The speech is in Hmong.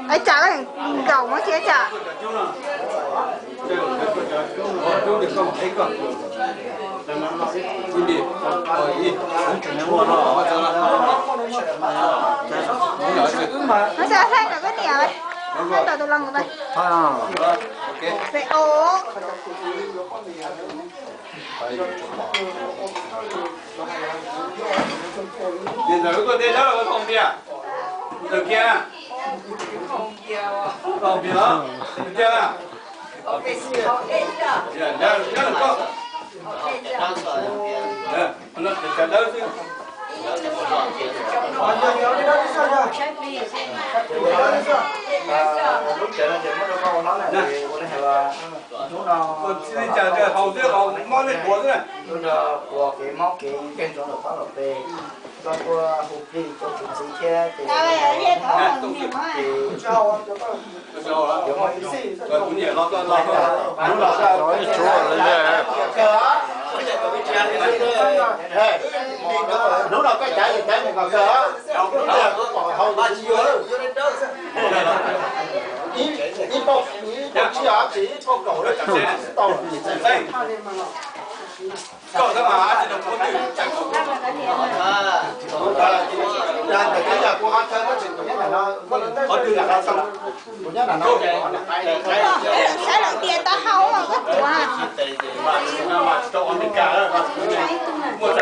Ais tsam nkaum no thiab tsam. No xav thaij ntawm koj niam, thaij ntawm tus los ntawd. Pem os. Niam ntawd tuaj tiag, nyob los thaum tiag, ntawm kiag, thaum tiag, tiag, nyob nyob koj. Lub tsev no ces muab rau koj ua hlob na, ua li hais los hnub no, hnub no puas kev mob kev nkeeg rau ntawm pab lom pes, koj tuaj hu plig rau tus txiv thiab ces hnub no koj cav li cav mus kom kawg, hnub no kuv pom haus tsis yuag lawm. Ib pauj, ib pauj tsib os, tsis ib pauj kaum lawm, tsis tau. Koj tab mas tsis tau puab twg. Ntawm koj yog kuv qhov chaw tab sis tus nyob ntawm no, qhov twg lam qhov txog, tus nyob ntawm no. Saib lawm tias tau haus koj tuav. Muaj